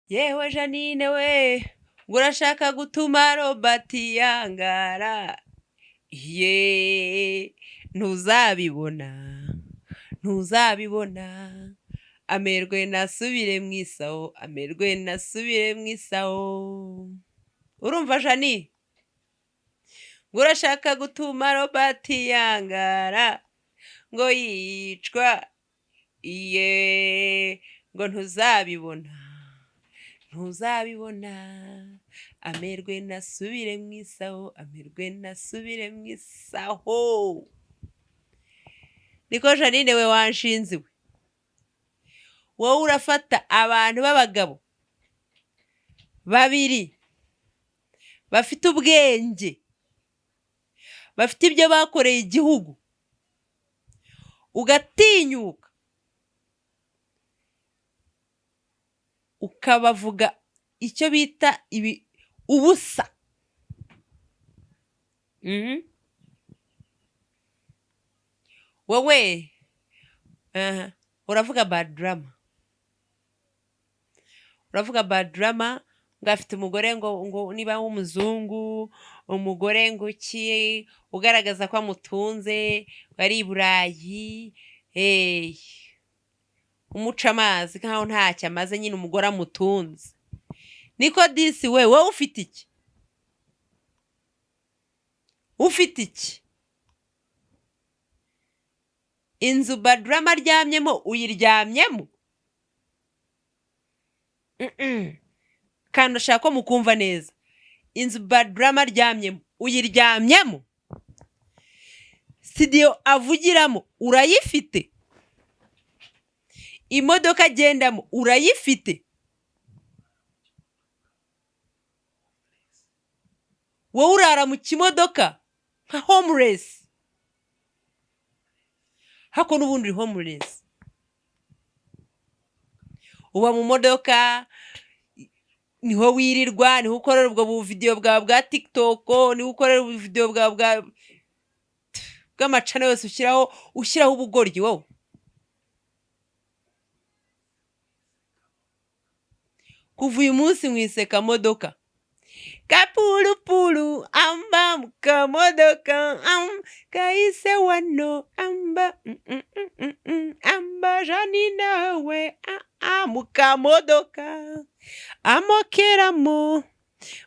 Yewe Janine we, ngo urashaka gutuma Robert yangara? Ye, ntuzabibona, ntuzabibona. Amerwe nasubire mu isaho, amerwe nasubire mu isaho. Urumva Jani, ngo urashaka gutuma Robert yangara, ngo yicwa? Iye, ngo ntuzabibona, ntuzabibona. Amerwe nasubire mu isaho, amerwe nasubire mu isaho. Niko Janine we, wanshinze we, wowe urafata abantu b'abagabo babiri bafite ubwenge, bafite ibyo bakoreye igihugu, ugatinyuka ukabavuga icyo bita ibi ubusa. Wowe aha, uravuga Badrama, uravuga Badrama ngo afite umugore, ngo niba w'umuzungu, umugore ngo iki, ugaragaza ko amutunze, ngo ari i Burayi. Hey, umuca amazi nkaho ntacyo amaze nyine, umugore amutunze. Niko disi we, wowe ufite iki? Ufite iki? Inzu Badrama aryamyemo uyiryamyemo? Kandi ndashaka ko mukumva neza, inzu Badrama aryamyemo uyiryamyemo? Studio avugiramo urayifite? Imodoka agendamo urayifite? Wowe urara mu kimodoka nka homeless, hako n'ubundi uri homeless, uba mu modoka, niho wirirwa, niho ukorera ubwo buvidewo bwawe bwa TikTok, niho ukorera ubuvidewo bwawe bw'amacana yose ushyiraho ubugoryi wowe. Kuva uyu munsi mwiseka modoka kapulupulu amba mukamodoka kahise wano amba amba Janine we mukamodoka amokeramo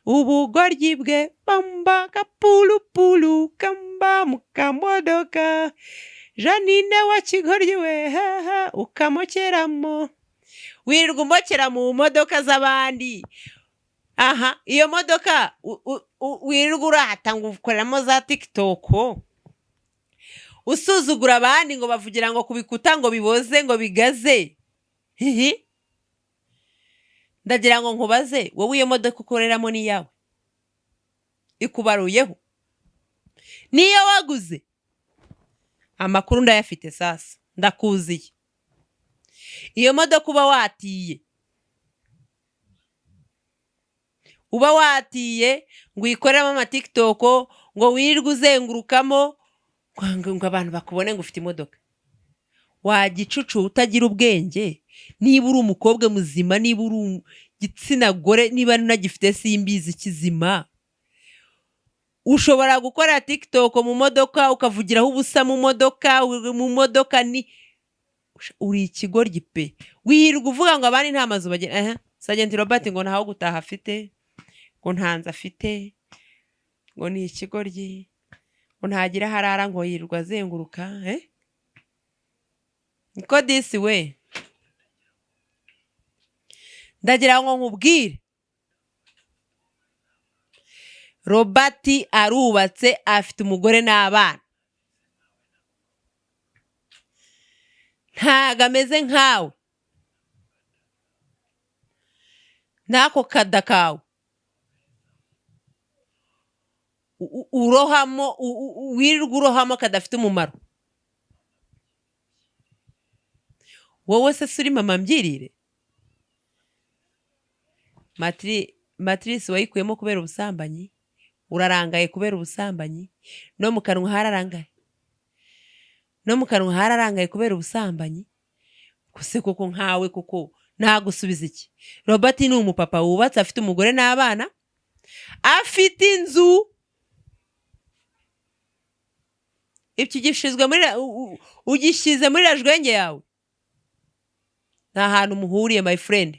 ubugoryi bwe bamba kapulupulu kamba mukamodoka Janine wa kigoryi we haha ukamokeramo. Wirirwa umokera mu modoka z'abandi. Aha iyo modoka wirirwa urata ngo ukoreramo za TikTok, usuzugura abandi ngo bavugira ngo ku bikuta ngo biboze ngo bigaze. Hihi, ndagira ngo nkubaze, wowe iyo modoka ukoreramo ni iyawe? Ikubaruyeho? Niyo waguze? Amakuru ndayafite sasa, ndakuziye. Iyo modoka uba watiye, uba watiye ngo uyikoreremo amaTikTok, ngo wirirwe uzengurukamo ngo abantu bakubone ngo ufite imodoka. Wa gicucu utagira ubwenge, niba uri umukobwa muzima, niba uri igitsina gore, niba unagifite simbizi kizima, ushobora gukora TikTok mu modoka, ukavugiraho ubusa mu modoka, mu modoka ni uri ikigoryi pe. Wirirwa uvuga ngo abandi nta mazu bagira. Aha Sajenti Robert ngo ntaho gutaha afite, ngo nta nzu afite, ngo ni ikigoryi, ngo ntagira aho arara, ngo yirirwa azenguruka. Niko disi we, ndagira ngo nkubwire, Robert arubatse, afite umugore n'abana, ntago ameze nkawe n'ako kada kawe urohamo, wirirwa urohamo kadafite umumaro. Wowe se uri mama mbyirire? Matirisi wayikuyemo kubera ubusambanyi, urarangaye kubera ubusambanyi, no mu kanwa hararangaye, no mu kanwa hararangaye kubera ubusambanyi. Gusa koko nkawe koko Nagusubiza iki? Robert ni umupapa wubatse, afite umugore n'abana, afite inzu. Ibyo ugishizwe muri ugishyize muri rajwenge yawe, nta hantu muhuriye, my friend.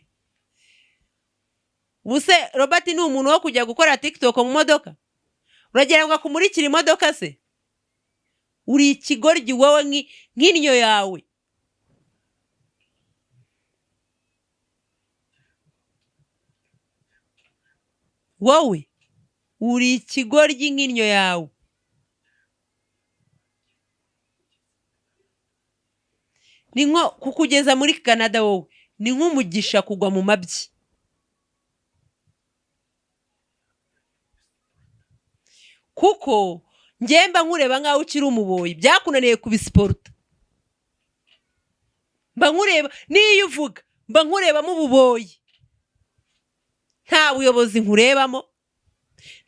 Ubuse Robert ni umuntu wo kujya gukora TikTok mu modoka? Uragira ngo akumurikire imodoka se? Uri ikigoryi wowe nk'innyo yawe. Wowe uri ikigoryi nk'innyo yawe. Ni nko kukugeza muri Canada, wowe ni nk'umugisha kugwa mu mabyi. Kuko njye mba nkureba nk'aho ukiri umuboyi, byakunaniye kubisiporuta. Mba nkureba, n'iyo uvuga mba nkurebamo ububoyi. Nta buyobozi nkurebamo,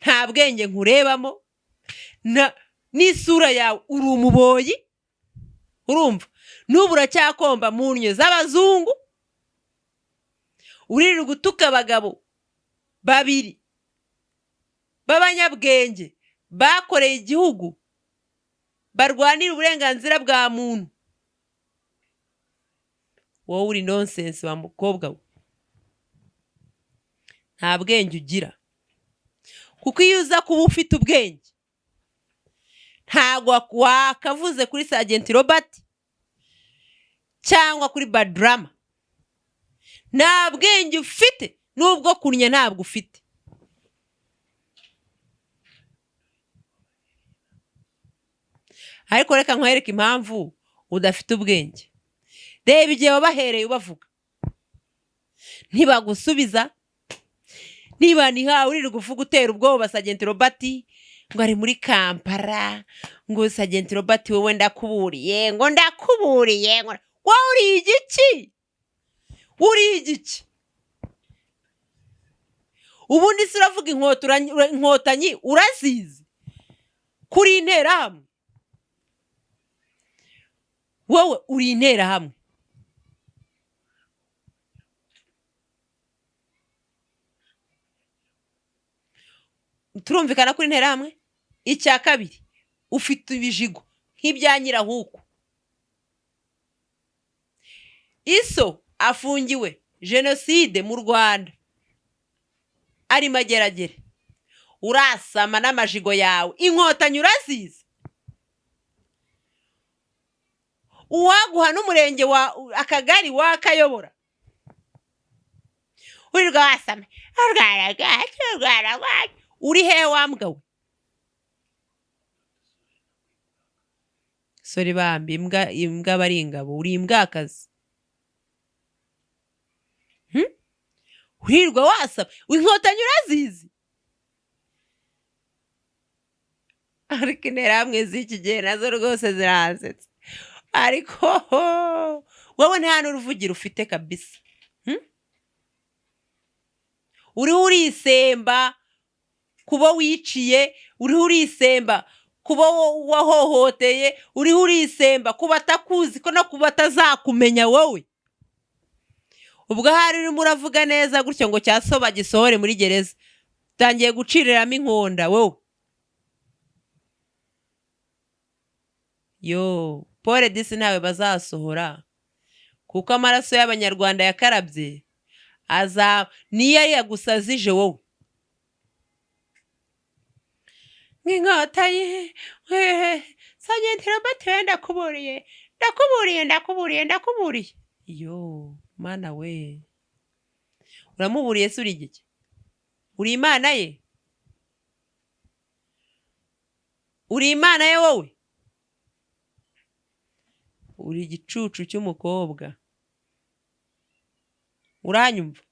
nta bwenge nkurebamo, n'isura yawe uri umuboyi. Urumva n'ubu uracyakomba mu nnyo z'abazungu, uririrwa gutuka abagabo babiri b'abanyabwenge bakoreye igihugu, barwanira uburenganzira bwa muntu. Wowe uri nonsense wa mukobwa we, nta bwenge ugira. Kuko iyo uza kuba ufite ubwenge, ntabwo wakavuze kuri Sergeant Robert cyangwa kuri Badrama. Nta bwenge ufite, n'ubwo kunnya ntabwo ufite. Ariko reka nkwereke impamvu udafite ubwenge. Reba igihe wabahereye ubavuga, ntibagusubiza. Niba nihawe uririrwa uvuga utera ubwoba Sergeant Robert ngo ari muri Kampala, ngo Sergeant Robert wowe ndakuburiye, ngo ndakuburiye, ngo wowe uri igiki? Uri igiki? Ubundi se uravuga inkotanyi urazizi? Kuri interahamwe, wowe uri interahamwe. Turumvikana kuri interahamwe. Icya kabiri, ufite ibijigo nk'ibya nyirahuku. Iso afungiwe jenoside mu Rwanda, ari Mageragere, urasama n'amajigo yawe. Inkotanyi urazizi? Uwaguha n'umurenge wa akagari wakayobora. Wirirwa wasama, urwara bwaki, urwara bwaki, uri hehe wa mbwa we? Sore bambi, imbwa, imbwa aba ari ingabo. Uri imbwakazi. Wirirwa wasaba inkotanyi urazizi? Ariko interahamwe z'iki gihe nazo rwose ziransetsa. Ariko wowe nta n'uruvugiro ufite kabisa. Uriho urisemba kubo wiciye, uriho urisemba kubo wahohoteye, uriho urisemba ku batakuzi ko no ku batazakumenya wowe. Ubwo ahari urimo uravuga neza gutyo ngo cyasoba gisohore muri gereza, utangiye guciriramo inkonda wowe. Yo pole disi, ntawe bazasohora, kuko amaraso y'abanyarwanda yakarabye aza niyo yagusazije wowe. Nk'inkotanyi Sergeant Robert we, ndakuburiye, ndakuburiye, ndakuburiye, ndakuburiye. Yo mana we, uramuburiye se? Uri igiki? Uri imana ye? Uri imana ye wowe? Uri igicucu cy'umukobwa, uranyumva?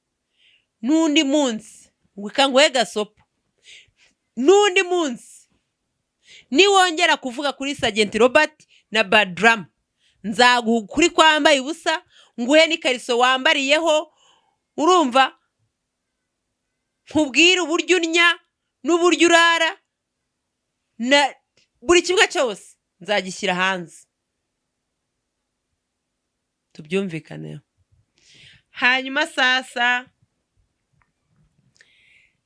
N'undi munsi ngo ikanguhe gasopo, n'undi munsi niwongera kuvuga kuri Sergeant Robert na Badrama, nzaguha ukuri kwambaye ubusa, nguhe n'ikariso wambariyeho. Urumva, nkubwire uburyo unnya n'uburyo urara, na buri kimwe cyose nzagishyira hanze, tubyumvikaneho. Hanyuma sasa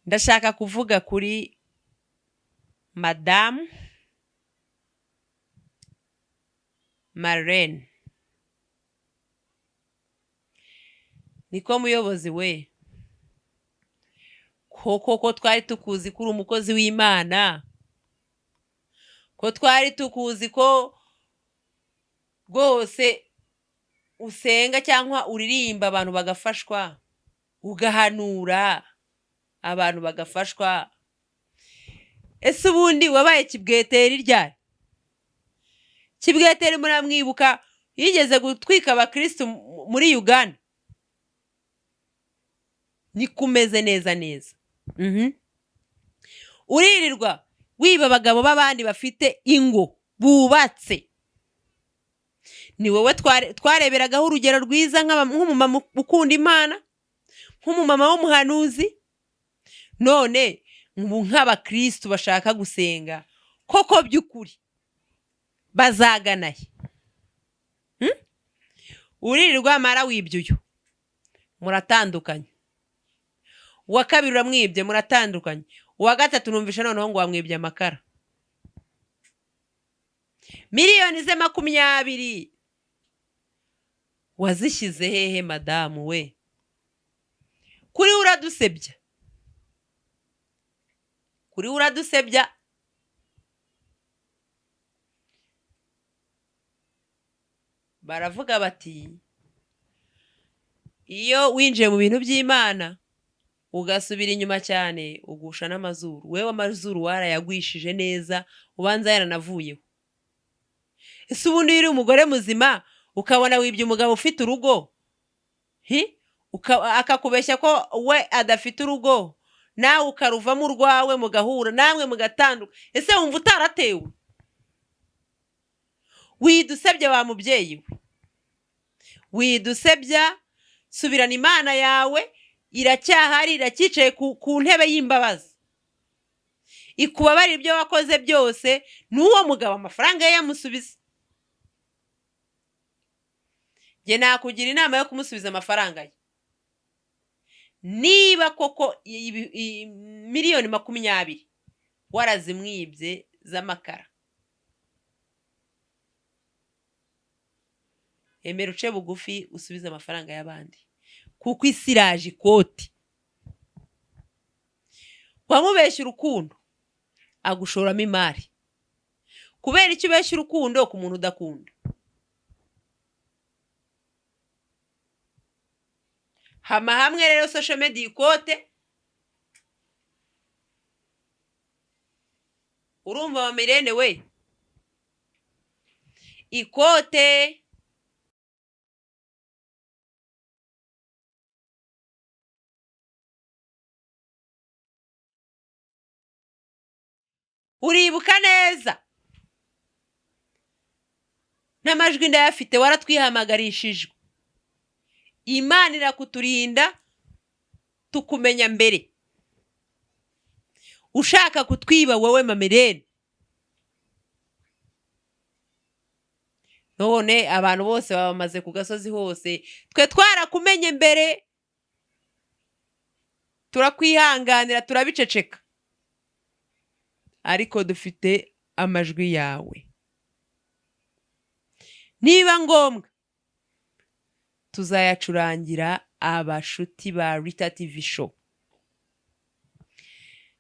ndashaka kuvuga kuri madamu Marlene. Niko muyobozi we, koko ko twari tukuzi ko uri umukozi w'Imana, ko twari tukuzi ko rwose usenga cyangwa uririmba abantu bagafashwa, ugahanura abantu bagafashwa. Ese ubundi wabaye kibweteri ryari? Kibweteri muramwibuka, yigeze gutwika abakristu muri Uganda. Niko umeze neza neza. Uririrwa wiba abagabo b'abandi bafite ingo bubatse. Ni wowe twareberagaho urugero rwiza nk'umumama ukunda Imana, nk'umumama w'umuhanuzi. None ubu nk'abakristu bashaka gusenga koko by'ukuri bazagana he? Uririrwa mara wibye uyu, muratandukanye. Uwa kabiri uramwibye, muratandukanye. Uwa gatatu numvisha noneho ngo wamwibye amakara. Miliyoni ze 20 wazishyize hehe madamu we? Kuri uradusebya, kuri uradusebya. Baravuga bati iyo winjiye mu bintu by'Imana ugasubira inyuma cyane ugusha n'amazuru. Wewe amazuru warayagwishije neza, ubanza yaranavuyeho. Ese ubundi iyo uri umugore muzima ukabona wibye umugabo ufite urugo, akakubeshya ko we adafite urugo, nawe ukaruvamo urwawe mugahura namwe mugatanduka, ese wumva utaratewe? Widusebya wa mubyeyi we, widusebya. Subirana Imana yawe, iracyahari, iracyicaye ku ntebe y'imbabazi, ikubabarira ibyo wakoze byose. N'uwo mugabo amafaranga ye yamusubiza. Njye nakugira inama yo kumusubiza amafaranga ye. Niba koko miliyoni 20 warazimwibye z'amakara, emera uce bugufi usubize amafaranga y'abandi, kuko isi iraje ikoti. Wamubeshya urukundo agushoramo imari. Kubera icyo ubeshya urukundo ku muntu udakunda? Hama hamwe rero social media ikote. Urumva mama Irene we, ikote. Uribuka neza n'amajwi ndayafite, waratwihamagarishijwe. Imana irakuturinda tukumenya mbere. Ushaka kutwiba wowe mama Irene. None abantu bose babamaze ku gasozi hose, twe twarakumenye mbere, turakwihanganira, turabiceceka, ariko dufite amajwi yawe. Niba ngombwa tuzayacurangira abashuti ba Rita TV Show.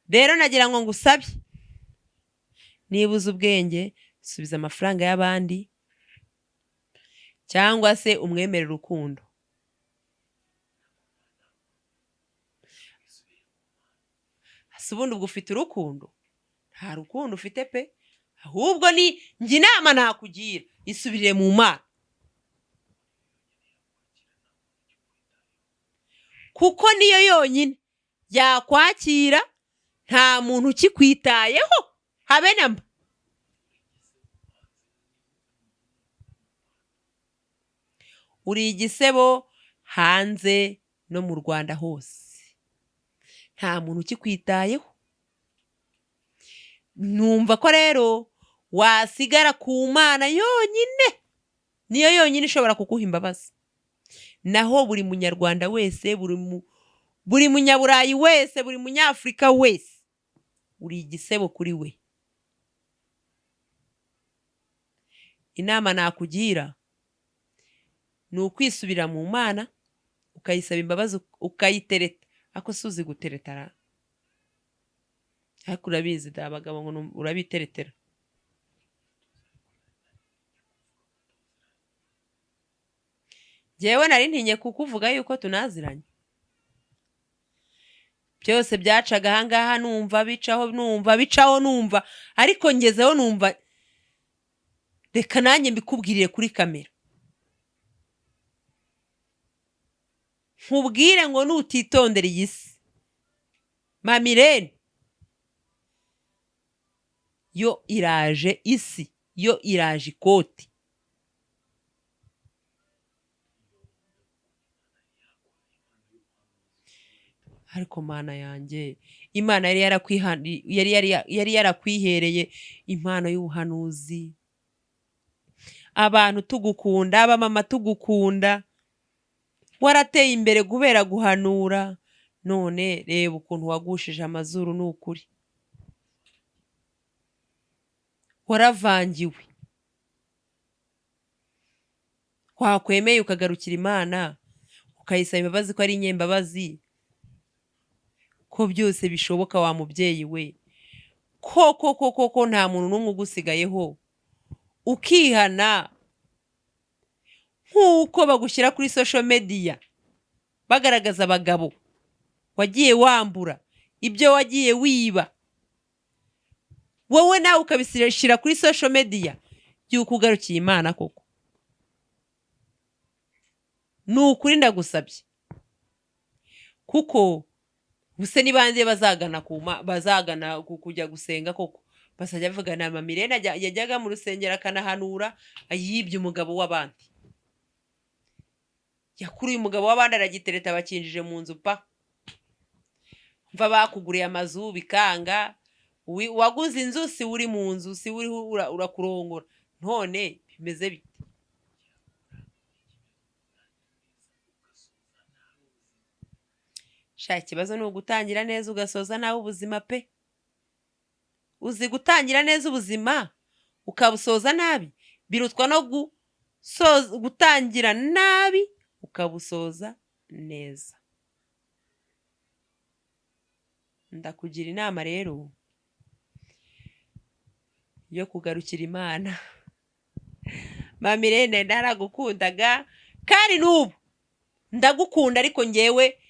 Rero nagira ngo ngusabe, niba uzi ubwenge subiza amafaranga y'abandi, cyangwa se umwemerere urukundo. Ese ubundi ubwo ufite urukundo? Nta rukundo ufite pe. Ahubwo ni njye inama nakugira, isubirire mu Mana, kuko niyo yonyine yakwakira. Nta muntu ukikwitayeho habe namba. Uri igisebo hanze no mu Rwanda hose, nta muntu ukikwitayeho. Numva ko rero wasigara ku Mana yonyine, niyo yonyine ishobora kuguha imbabazi. Naho buri Munyarwanda wese, buri Munyaburayi wese, buri Munyafurika wese, uri igisebo kuri we. Inama nakugira ni ukwisubira mu Mana, ukayisaba imbabazi, ukayitereta. Ako si uzi gutereta ra? Ariko urabizi da, abagabo ngo urabiteretera. Njyewe nari ntinye kukuvuga yuko tunaziranye. Byose byacaga ahangaha, numva bicaho, numva bicaho, numva, ariko ngezeho numva reka nanjye mbikubwirire kuri kamera, nkubwire ngo nutitondera iyi si, Mamirene yo iraje, isi yo iraje ikoti. Ariko Mana yanjye, Imana yari yarakwihereye impano y'ubuhanuzi. Abantu tugukunda, abamama tugukunda, warateye imbere kubera guhanura. None reba ukuntu wagushije amazuru, ni ukuri waravangiwe. Wakwemeye ukagarukira Imana, ukayisaba imbabazi ko ari inyembabazi, ko byose bishoboka wa mubyeyi we, koko koko ko nta muntu n'umwe ugusigayeho, ukihana nk'uko bagushyira kuri social media bagaragaza abagabo wagiye wambura, ibyo wagiye wiba, wowe nawe ukabishyira kuri social media y'uko ugarukiye Imana koko. Ni ukuri ndagusabye, kuko ubuse ni bande bazagana kuma, bazagana kujya gusenga koko? Bazajya bavuga na Mama Irene yajyaga mu rusengero akanahanura, yibye umugabo w'abandi, yakuruye umugabo w'abandi aragitereta, bakinjije mu nzu pa. Mva bakuguriye amazu bikanga, waguze inzu si uri mu nzu, si uri urakurongora, none bimeze bite? Sha, ikibazo ni ugutangira neza ugasoza nawe ubuzima pe. Uzi gutangira neza ubuzima ukabusoza nabi, birutwa no gutangira nabi ukabusoza neza. Ndakugira inama rero yo kugarukira Imana. Mama Irene, naragukundaga kandi n'ubu ndagukunda, ariko ngewe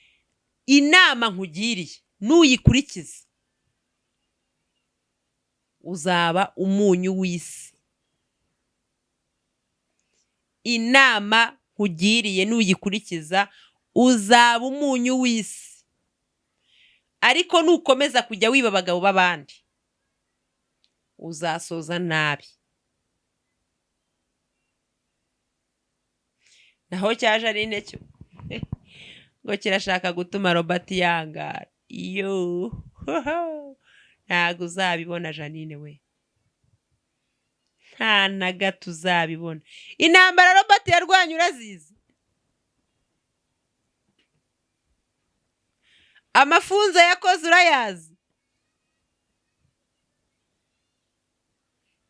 inama nkugiriye nuyikurikiza uzaba umunyu w'isi. Inama nkugiriye nuyikurikiza uzaba umunyu w'isi. Ariko nukomeza kujya wiba abagabo b'abandi uzasoza nabi. Naho cyaje ari cyo ngo kirashaka gutuma Robert yangara. Iyo ntago uzabibona Janine we, nta na gato uzabibona. Intambara Robert yarwanye urazizi, amafunzo yakoze urayazi,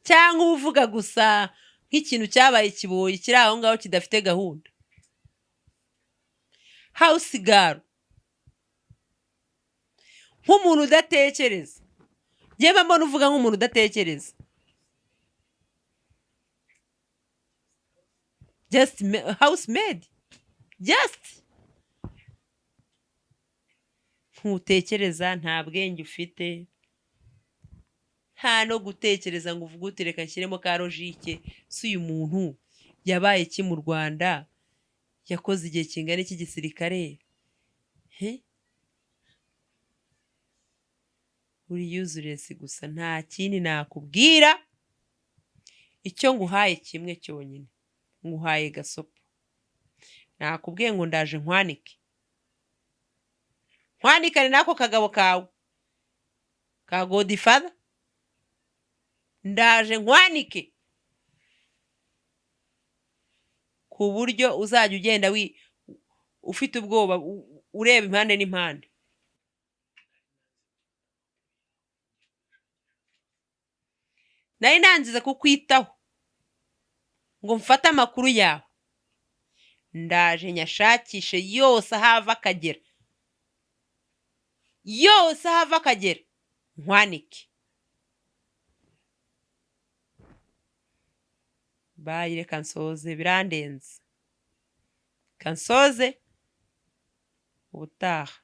cyangwa uvuga gusa nk'ikintu cyabaye ikiboyi kiri aho ngaho kidafite gahunda. House girl nk'umuntu udatekereza, yewe mbona uvuga nk'umuntu udatekereza, just house maid, just ntutekereza, nta bwenge ufite, nta no gutekereza ngo uvuge uti reka nshyiremo ka logique. Si uyu muntu yabaye iki mu Rwanda, yakoze igihe kingana iki gisirikare, he? Uri useless gusa, nta kindi nakubwira. Icyo nguhaye kimwe cyonyine, nguhaye gasopo. Nakubwiye ngo ndaje nkwanike, nkwanikane n'ako kagabo kawe ka Godfather, ndaje nkwanike Ku buryo uzajya ugenda ufite ubwoba, ureba impande n'impande. Nari nangiza kukwitaho ngo mfate amakuru yawe, ndaje nyashakishe yose aho ava akagera, yose aho ava akagera, nkwanike. Bye, reka nsoze, birandenze, reka nsoze ubutaha.